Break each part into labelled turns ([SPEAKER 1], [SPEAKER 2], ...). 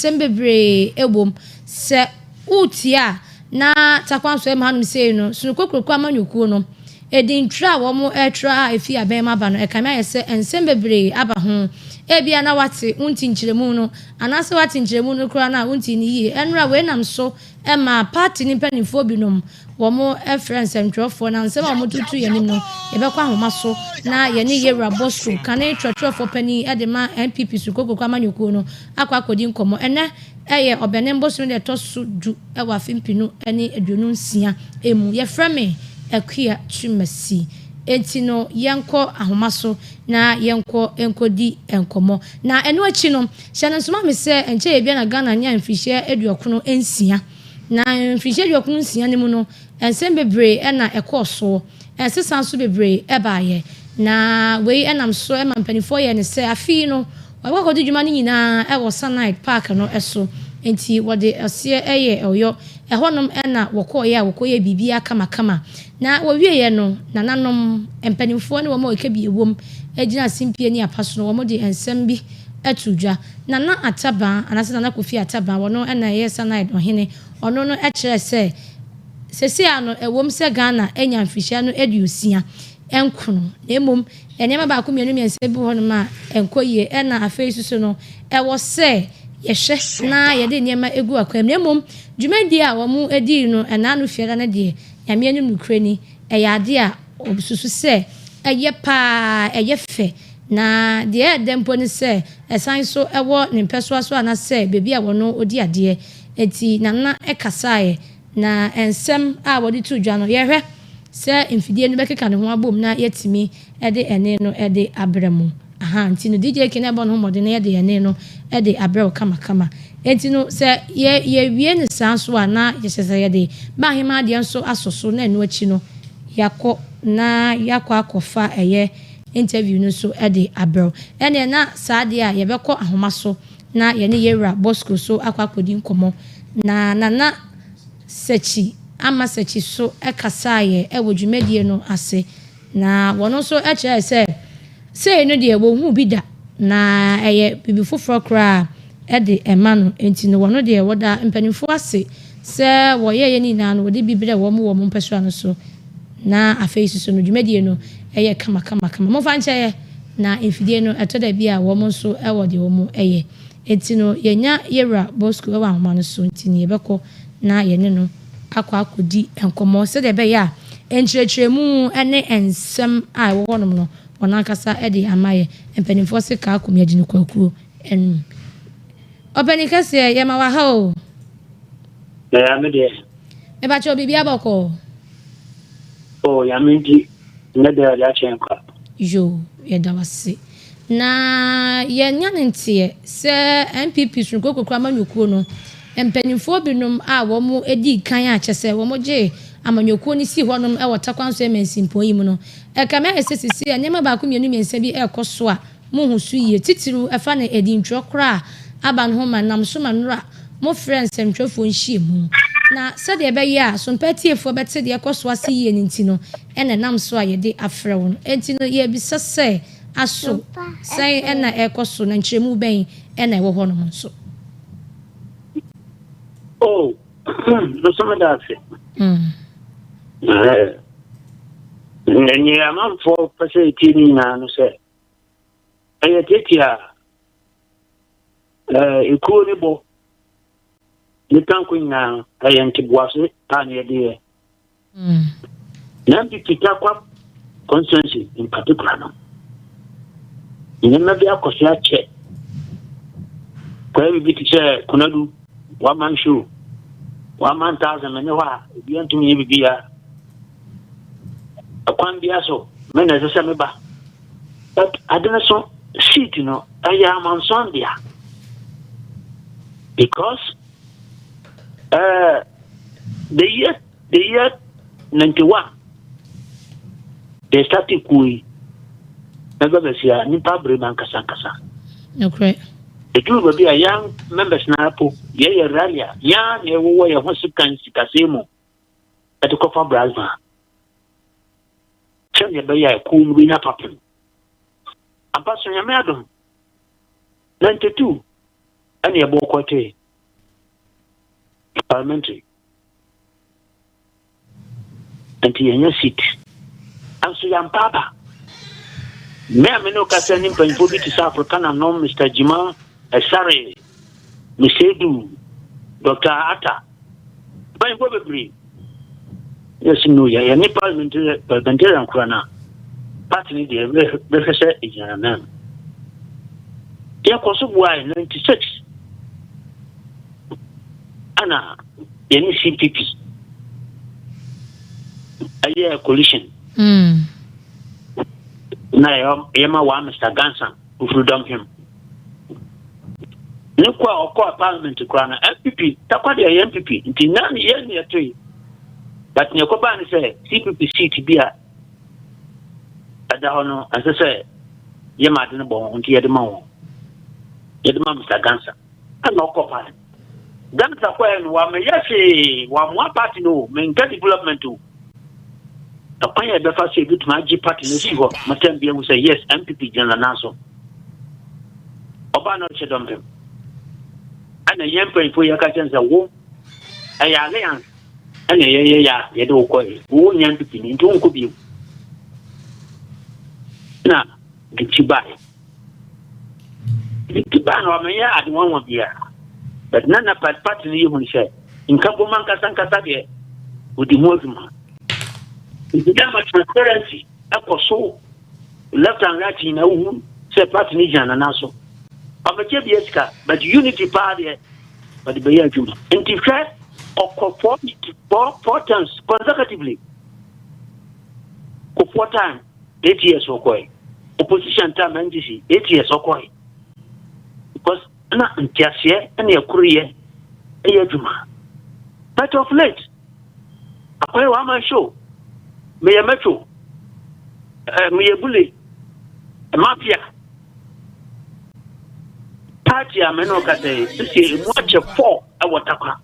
[SPEAKER 1] nsɛm bebree wom. Sɛ woretie a, na Tarkwa nso ɛma hanom sei no, Sonoko Kurokuo Amanyɔkuo no, edintwerɛ a wɔretwerɛ a ɛfiri abɛn mu aba no, ɛkame ayɛ sɛ nsɛm bebree aba ho. Ebia na woate, wonte nkyerɛmu no, anaasɛ woate nkyerɛmu no koraa no a wontii no yie. Ɛnora wei nam so ma party no mpanimfoɔ binom Wɔfrɛ nsɛntwerɛfoɔ na nsɛm a wɔde to yɛn anim no, yɛbɛkɔ ahoma so na yɛne Yewura Bosco, kane twerɛtwerɛfoɔ panin de ma NPP Sukooko amanyɔkuo no akɔ akɔdi nkɔmmɔ. Ɛnnɛ yɛ Ɔbɛnem bosome da ɛtɔ so du wɔ afe mpenu ne 26 mu. Yɛfrɛ me Akua Twumasi. Enti no yɛnkɔ ahoma so na yɛnkɔ nkɔdi nkɔmmɔ. Na ɛno akyi no, hyɛ no nso ma me sɛ ɛnkyɛeɛ biara na Ghana nyaa mfirihyia 96. Na mfirihyia 96 no mu no, nsɛm bebree na ɛkɔɔ soɔ, nsesa nso bebree baeɛ. Na wei nam so ma mpanimfoɔ yɛɛ no sɛ afe yi no, wɔbɛkɔ akɔdi dwuma no nyinaa wɔ Sanite Park no so. Enti wɔde ɔseɛ yɛɛ ɔyɔ. Ɛhɔnom na wɔkɔeɛ a wɔkɔyɛɛ biribiara kamakama. Na wɔwieeɛ no, nananom, mpanimfoɔ ne wɔn a wɔka bi wom gyinaa simpie ne apa so no, wɔde nsɛm bi too dwa. Nana Atabaa anaasɛ Nana Kofi Atabaa, ɔno na ɛyɛ Sanaid ɔhene, ɔno no kyerɛɛ sɛ seesei ara no ɛwom sɛ Ghana anya mfirihyia no 69 na mmom nneɛma baako mmienu mmiɛnsa bi wɔ hɔnom a ɛnkɔ yie ɛna afei nso so no ɛwɔ sɛ yɛhwɛ na yɛde nneɛma gu akwan mu na mmom dwumadie a wɔdii no ɛnaano fiada no deɛ Nyame anim nokorɛ ni ɛyɛ adeɛ a wɔsusu sɛ ɛyɛ pa ara, ɛyɛ fɛ, na deɛ ɛyɛ dɛ mpo ne sɛ ɛsan nso wɔ ne mpɛsoa so anaasɛ baabi a wɔno ɔdi adeɛ. Enti Nana kasaeɛ, na nsɛm a wɔde too dwa no, yɛhwɛ sɛ mfidie no bɛkeka ne ho abom na yɛatumi de ɛnne no de abrɛ mo. Ahaa, nti no DJ King bɔ ne ho mmɔden na yɛde ɛnne no de abrɛ wo kamakama. Enti no sɛ yɛ yɛwie no saa nso a na kyerɛ sɛ yɛde Baahemaa deɛ nso asɔ so na ɛno akyi no yɛakɔ na yɛakɔ akɔfa ɛyɛ interview no nso de abrɛ wo. Ɛneɛ na saa deɛ a yɛbɛkɔ ahoma so na yɛne Yɛwura Bosco so akɔ akɔdi nkɔmmɔ. Na Nana Sakyi Ama Sakyi so kasaeɛ wɔ dwumadie no ase. Na wɔn nso kyerɛɛ sɛ sei no deɛ wɔnhuu bi da, na ɛyɛ biribi foforɔ koraa de ma no. Enti no wɔn deɛ wɔda mpanimfoɔ ase sɛ wɔyɛeɛ no nyinaa no wɔde bi brɛɛ wɔn wɔ wɔn mpasua no so. Na afei nso no dwumadie no yɛ kamakamakama. Momfa nkyɛ yɛ, na mfidie no ɛtɔ da bi a wɔn nso wɔ deɛ wɔn yɛ. Enti no yɛnya Yɛwura Bosco wɔ ahoma no so nti no yɛbɛkɔ na yɛne no akɔ akɔdi nkɔmmɔ sɛdeɛ ɛbɛyɛ a nkyerɛkyerɛmu ne nsɛm a ɛwɔ hɔnom no wɔn ankasa de ama yɛ. Mpanimfoɔ se kaa kum yɛgye no kwakuo anum. Ɔpanin kɛseɛ yɛma wo aha o.
[SPEAKER 2] Ɛɛ me deɛ.
[SPEAKER 1] Mepakyɛw biribiara bɔkɔɔ?
[SPEAKER 2] Oh Nyame nti nnɛ deɛ ɔde akyɛ yɛn kwa.
[SPEAKER 1] Yoo yɛda wo ase. Na yɛanya no nteɛ sɛ NPP Soronko Kokoa Amanyɔkuo no mpaninfoɔ binom a wɔn dii kan a kyɛsɛ wɔn gyee amanyɔkuo no sii hɔnom wɔ Tarkwa-Nsoɛ mansinpɔn yi mu no, ɛkame ayɛ sɛ seisei a nneɛma baako mmienu mmiɛnsa bi rekɔ so a monhu so yie, titiriw ɛfa ne edintwerɛ koraa a aba no ho ma nam so ma nnora mofrɛ nsɛmtwerɛfoɔ nhyiamu. Na sɛdeɛ ɛbɛyɛ a Sompa atiefoɔ bɛte deɛ ɛkɔ so ase yie no nti no na ɛnam so a yɛde afrɛ wo no. Enti no yɛrebisa sɛ, aso sɛn na ɛrekɔ so na nkyerɛmu bɛn na ɛwɔ hɔnom nso?
[SPEAKER 2] Oh, nso meda ase. Nea amanfoɔ pɛ sɛ ɛtie no nyinaa no sɛ ɛyɛ tiatia a ekuo ne bɔ ne tanko nyinaa ɛyɛ nteboase a na yɛde yɛ. Na NPP Tarkwa constituency in particular no, nneɛma bi akɔ so akyɛ. Kɔyɛ biribi te sɛ Konadu one man show, 1 man 1,000 mene hɔ a obiara ntumi nyɛ biribiara. Ɛkwan bia so me na ɛsɛ sɛ meba. But ade no so seat no ɛyɛ amanson dea because the year 91 they started kuo yi ɛbɛ bɛsi a nipa abere mu ankasa ankasa.
[SPEAKER 1] Nokorɛ.
[SPEAKER 2] Ɛduru baabi a yɛn members na po yɛyɛ rally a yɛn na ɛwowɔ yɛn ho sekan sikasɛm mu ɛde kɔfa brass sɛdeɛ ɛbɛyɛ a kuo no bɛnya fapem ampa so. Nyame adom, 92. Ɛna yɛbɔ kɔtee parliamentary. Nti yɛnyɛ seat. Nso yɛampa aba. Me a me ne wo kasa ne mpanyinfoɔ bi te sɛ Africana nom, Mr. Jima Ɛsare, Mr. Edu, Dr. Atta, mpanyinfoɔ bebree. Yɛsi no yɛ yɛne parliamentarian kora no a, party no deɛ bɛhwɛ sɛ ɛgyina nan mu. Yɛkɔ so buae 96 ɛna yɛne CPP ɛyɛ coalition. Na yɛma waa Mr. Gansa ofiri Dɔmhwem. Ne kɔ a ɔkɔɔ parliament koraa no NPP takwa deɛ ɛyɛ NPP nti na yɛn ne yɛtoe. But nea ɛkɔbaa ne sɛ CPP seat bi a ɛda hɔ no ɛnsɛ sɛ yɛma ade no bɔ wɔn nti yɛde ma wɔn. Yɛde ma Mr. Gansa. Ɛna ɔkɔ parliament. Gansa kɔɛ no wamɛyɛ hwee, wamoa party no o, menka development o. Ɛkwan yɛ bɛfa so ebitumi agye party no si hɔ matam bi ehu sɛ yes, NPP gyina nanan so. Ɔbaa no ɔhyɛ dɔmpem. Ɛna yɛn mpanyinfoɔ yi aka kyɛn sɛ wo ɛyɛ alliance ɛna yɛyɛ yɛ a yɛde wo kɔɛ wo nyɛ NPP ni nti wonkɔ bio. Na n'akyi baeɛ. N'akyi baeɛ no wamɛyɛ ade nwanwa biara. But na na party no yɛ hu sɛ nka bom ankasa nkasa deɛ ɔdi ho adwuma. Nti dɛ ma transparency ɛkɔ so left and right nyinaa wohu sɛ party no gyina nana so. Ɔbɛkyɛ bia sika but unity paa deɛ ɔde bɛyɛ adwuma. Nti hwɛ ɔkɔ four times consecutively. Kɔ four time 8 years ɔkɔɛ. Opposition time NDC 8 years ɔkɔɛ. Because na nteaseɛ ɛne ɛkoroyɛ ɛyɛ adwuma. But of late akɔyɛ one man show. Meyɛ metro. Meyɛ bule. Mafia. Party a me no kasa yi sisi emu akyɛ four ɛwɔ Takwa.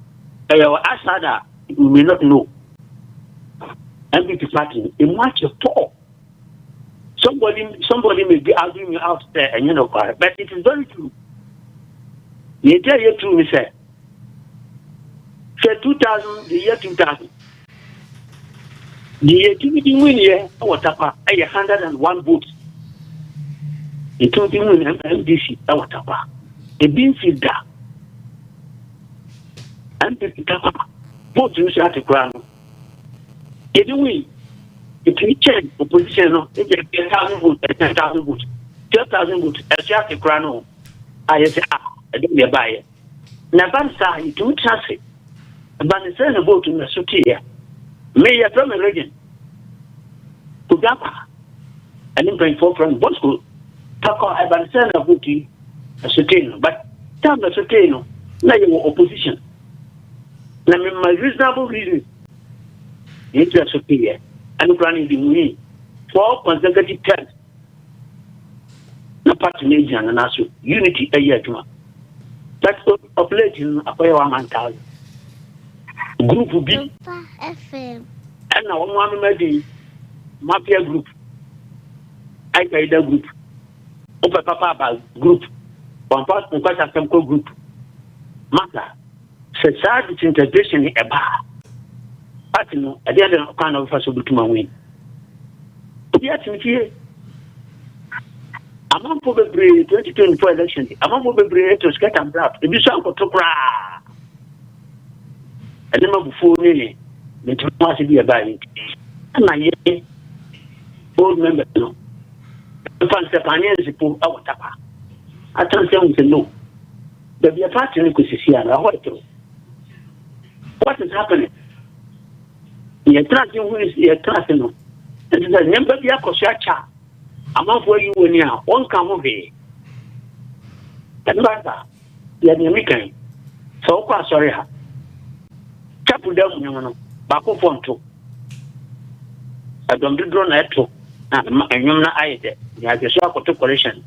[SPEAKER 2] Ɛyɛ outside a you may not know. NPP party emu akyɛ four. Somebody may be arguing me out there ɛnyɛ no kware, but it is very true. Nea ɛdi a ɛyɛ true ni sɛ hwɛ 2000, the year 2000, deɛ yɛtumi de win yɛ ɛwɔ Takwa ɛyɛ 101 votes. Yɛtumi de win NDC ɛwɔ Takwa. Ebi nsi da. NPP Takwa vote no so ate koraa no yɛde win yɛtumi kyɛn opposition no ebi 10,000 votes, 10,000 votes, 12,000 votes ɛso ate koraa no a yɛsɛ a ɛdɛm yɛ baayɛ na ɛba no saa yɛtumi tena ase ɛba ne sɛ na vote no ɛso teeɛ. Me yɛfrɛ me region Kodwapa ɛne mpanyinfoɔ frɛ no Bosco Takɔ ɛba ne sɛ na vote yi ɛso tee no, but time ɛso tee no na yɛwɔ opposition na mema reasonable reasons yɛnti ɛso teeɛ. Ɛno koraa no yɛde win four consecutive terms na party no gyina nana so unity ɛyɛ adwuma. But of late no akɔyɛ 1,000 group bi ɛna wɔn amema din mafia group, al-Qaeda group, wopɛ papa aba group, wɔmfa nkwasi asɛm kɔ group masa sɛ saa disintegration ɛba a party no ɛdeɛ de kwan na wɔfa so bɛtuma win. Obi atene fie amanfo bebree 2024 election amanfo bebree to skirt and blouse, ebi nso ankɔto koraa. Ɛne ma bufuo ne metumi ho ase bi ɛbaa yi ɛna yɛ old members no mfa nsɛ paneɛ nsipo ɛwɔ Takwa atan sɛ hu sɛ no baabi a party no kɔsisi a no ɛhɔ ɛtoro. What is happening? Yɛtena ase hu yɛtena ase no ɛnti sɛ nneɛma bi akɔ so akyɛ a amanfoɔ ayi wɔ ni a wɔnka ho hwee. Ɛno sa yɛ nea meka yi sɛ wokɔ asɔre ha chapel da mu nwom no baakofoɔ nto ɛdɔm dodoɔ na ɛto na nnwom no ayɛ dɛ nea ahwɛ so akɔto correction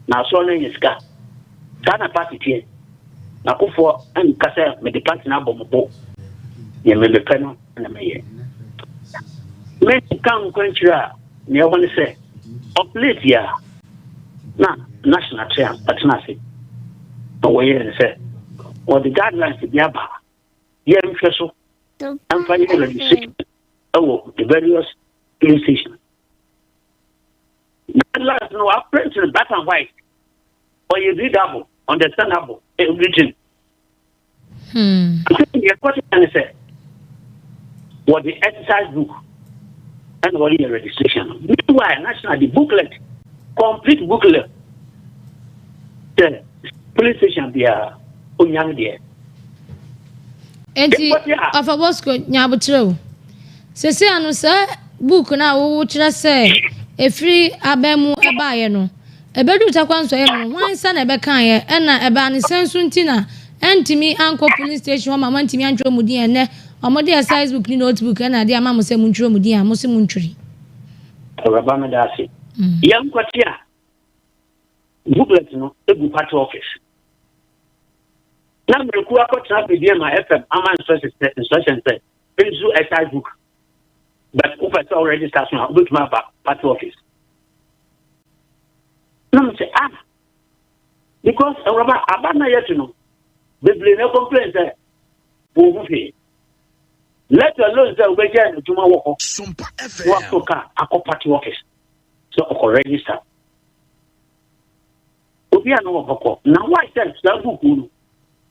[SPEAKER 2] na asɔre no anya sika. Saa na party teɛ na kofoɔ nka sɛ mede party no abɔ mo bo nea mebɛpɛ no na mɛyɛ menka nkwankyerɛ a nea ɛwɔ ne sɛ of late a na national chair atena ase. Na wɔyɛɛ no sɛ wɔde guidelines bi aba yɛnhwɛ so ɛmfa yɛ registration ɛwɔ the various police station. Guidelines no wɔaprint no black and white, ɔyɛ readable, understandable, everything. Afei deɛ ɛkɔte ne sɛ wɔde exercise book ɛna wɔde yɛ registration no. Meanwhile, national de booklet, complete booklet sɛ police station biara onya no deɛ.
[SPEAKER 1] Nti Ɔfa Bosco, nyabotrɛ o, sese ano sɛ book no a wowo kyerɛ sɛ efiri aban mu ɛbaayɛ no ebeduru Takwa nsɔyɛ mu no, wɔn nsa na ɛbɛkaeɛ ɛna ɛbaa ne sɛn so nti na ɛntumi ankɔ police station hɔ ma wɔntumi antwerɛ mu din? Ɛnɛ ɔmo de exercise book ne notebook ɛna ade ama mo sɛ mo ntwerɛ mu din a mo se mo ntwere.
[SPEAKER 2] Awuraba, no da ase. Yɛn nkɔte a booklet no egu party office na mmereku akɔtena Medeama FM ama instruction sɛ nsu exercise book, but wopɛ sɛ ɔregister so a, wobɛtumi aba party office. Na mo sɛ, ah, because awuraba, aba na yɛto no bebree na complain sɛ wɔn ho hwee, let alone sɛ wobɛgya adwuma wɔ hɔ na wakɔ kaa akɔ party office sɛ ɔkɔ register. Obi a na wɔ hɔ na why sɛ saa book no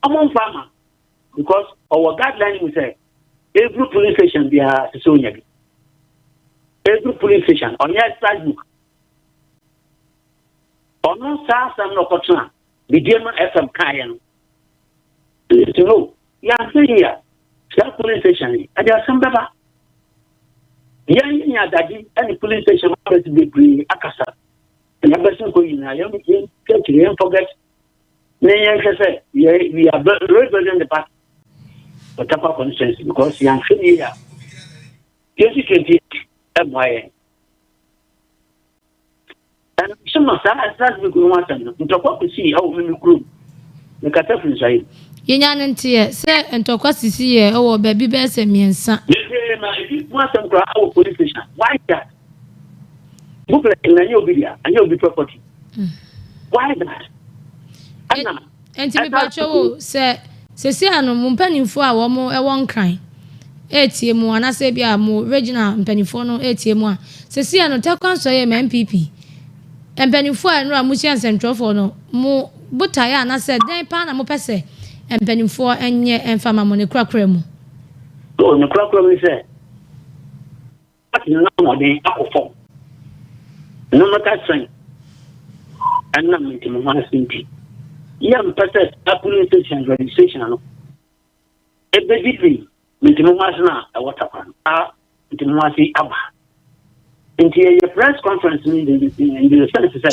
[SPEAKER 2] ɔmo nfa ama? Because ɔwɔ guideline mu sɛ every police station biara sɛ onya bi, every police station, ɔnyɛ exercise book. Ɔno saa asɛm na ɔkɔtena Medeama FM kaeɛ no nti no, yɛahwɛ yi a, saa police station yi ɛde asɛm bɛba. Yɛn yɛ adagye ɛne police station members bebree akasa na bɛsi nkɔ nyinaa yɛn yɛn kyerɛkyerɛ yɛn forget ne yɛn hwɛ sɛ yɛ we are rebuilding the party for Tarkwa constituency, because yɛn ahwɛ yie a, 2028 ɛmoa yɛn. Ɛno nso ma saa exercise book no ho asɛm no, ntɔkwa kɔsii ɛwɔ me kurom, mekasa firi nsaeɛ.
[SPEAKER 1] Yɛnya no nteɛ sɛ ntɔkwa sisi yɛ ɛwɔ baabi bɛyɛ sɛ mmiɛnsa.
[SPEAKER 2] Bebree ma ebi ho asɛm koraa ɛwɔ police station. Why that booklet na ɛnyɛ obi dea, ɛnyɛ obi property? Why that? Ɛna
[SPEAKER 1] Nti mepatwɛ wo sɛ sɛsi ano mo mpanimfoɔ a wɔn ɛwɔ Nkran etie mu anaasɛ bi a mo regional mpanimfoɔ no etie mu a, sɛsi ano Tarkwa Nsɔyɛ ma NPP mpanimfoɔ a nnura mo hyia nsɛntwerɛfoɔ no, mo botaeɛ anaasɛ dɛn paa na mopɛ sɛ mpanimfoɔ nyɛ mfa ma mo ne korakora mu?
[SPEAKER 2] So ne korakora mu sɛ party no ahoɔden akɔ fam, numerical strength ɛnam ntoma ho ase, nti yɛmpɛ sɛ saa polling station registration no ebedi fi ntoma ho ase na ɛwɔ Tarkwa no a ntoma ho ase aba. Nti yɛyɛ press conference no in the sense sɛ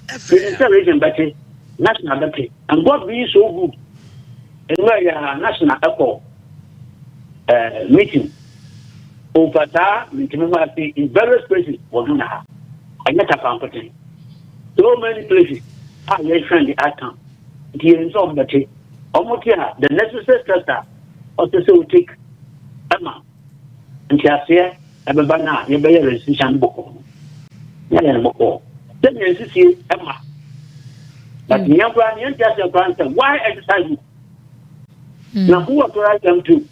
[SPEAKER 2] yɛnim sɛ region bɛte, national bɛte, and God being so good, nnura yɛ national ɛkɔ meeting over saa ntoma ho ase in various places wɔ Ghana ha. Ɛnyɛ Tarkwa nkoten, so many places a yɛhwɛ the outcome. Nti yɛn nso ɔmo bɛte, ɔmo te a, the necessary steps a ɔsɛ sɛ o take ɛma nteaseɛ ɛbɛba no a, yɛbɛyɛ registration bɔkɔɔ no, yɛyɛ no bɔkɔɔ sɛnea nsisie ɛma. But nea koraa nea nteaseɛ koraa nsɛ, why exercise book na who authorized them to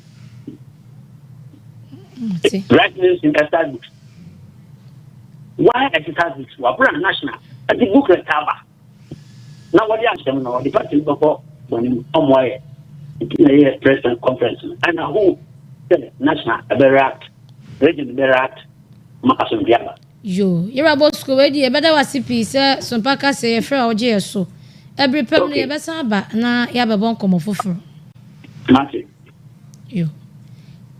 [SPEAKER 2] write names in exercise books? Why exercise books? Wabra national ɛde booklet aba na wɔde ahyɛm na wɔde party no bɛkɔ bɔne mu, ɔmo ayɛ. Nti na yɛ press conference no, ɛna ho sɛ national ɛbɛ react, region bɛ react ma asomdwe aba.
[SPEAKER 1] Yo, yɛrɛ Bosco, wei deɛ yɛbɛda wase pii sɛ Sompa ka sɛ yɛfrɛ a wogye yɛ so. Ɛbere pɛm no yɛbɛsan aba na yɛabɛbɔ nkɔmmɔ foforɔ.
[SPEAKER 2] Mate.
[SPEAKER 1] Yo.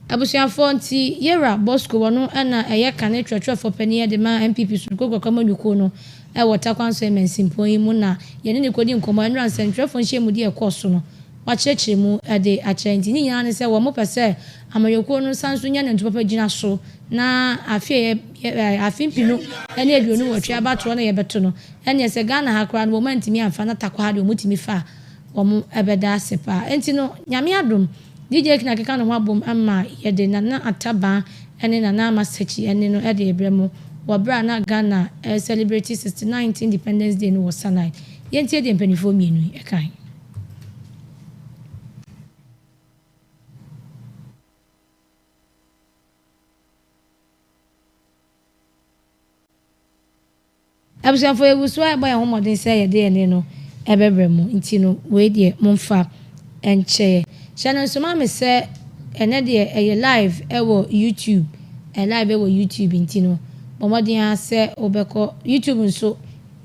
[SPEAKER 1] Abusuafoɔ, nti yɛwura Bosco wɔno ɛna ɛyɛ kane twerɛtwerɛfoɔ panin de ma NPP sonoko kɔkɔma nnwukuo no ɛwɔ Tarkwa Nso mansimpɔn yi mu na yɛne ne kɔdi nkɔmmɔ. Ɛnora nsɛntwerɛfoɔ nhyia mu di ɛkɔɔ so no, wakyerɛkyerɛ mu de akyerɛ. Nti ne nyinaa ne sɛ wɔn pɛ sɛ amanyɔkuo no nsan so nya ne ntoma pa gyina so na afe a yɛ afe 2028 abatoɔ no yɛbɛto no, ɛneɛ sɛ Ghana ha koraa no wɔn antumi amfa na Tarkwa ha deɛ wɔn tumi fa a, wɔn ɛbɛda ase paa. Nti no, Nyame adom, DJ kena keka ne ho abom ama yɛde Nana Ataban ne Nana Ama Sakyi ɛne no ɛde ebrɛ mu wɔ berɛ a na Ghana celebrate 69th Independence Day no wɔ Sanai. Yɛntie deɛ mpanimfoɔ mmienu yi ɛkae. Abusuafo, yɛgu so a yɛbɔ yɛn ho mmɔden sɛ yɛde yɛn nne no bɛbrɛ mo, nti no wei deɛ momfa nkyɛ yɛ. Hyɛ no nso ma me sɛ ɛnɛ deɛ ɛyɛ live wɔ YouTube, ɛyɛ live wɔ YouTube nti no bɔ mmɔden ara sɛ wobɛkɔ YouTube nso,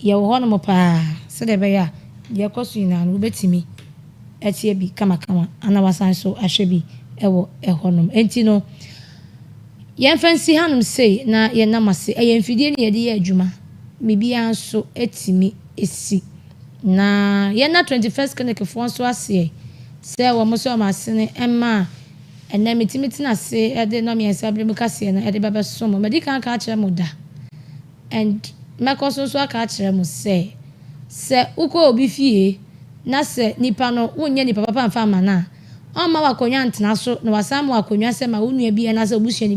[SPEAKER 1] yɛwɔ hɔnom paa sɛdeɛ ɛbɛyɛ a deɛ ɛkɔ so nyinaa no wobɛtumi atie bi kamakama ana wasan nso ahwɛ bi wɔ ɛhɔnom. Nti no yɛmfa nsi hanom sei na yɛnam ase. Ɛyɛ mfidie ne yɛde yɛ adwuma. Biribiara nso tumi si. Na yɛnna 21st Clinic foɔ nso aseɛ sɛ wɔn nso wɔn asene ma ɛnɛ metumi tena ase de nnɔmmiɛnsa bere mu kaseɛ no de bɛbɛso mo. Madi kan aka akyerɛ mo da and mɛkɔ so nso aka akyerɛ mo sɛ, sɛ wokɔ obi fie na sɛ nipa no wonyɛ nipa papa mfa ama no a, ɔmma wo akonnwa ntena so na wasan ma wo akonnwa sɛ ma wo nua bi anaasɛ obusuani bi.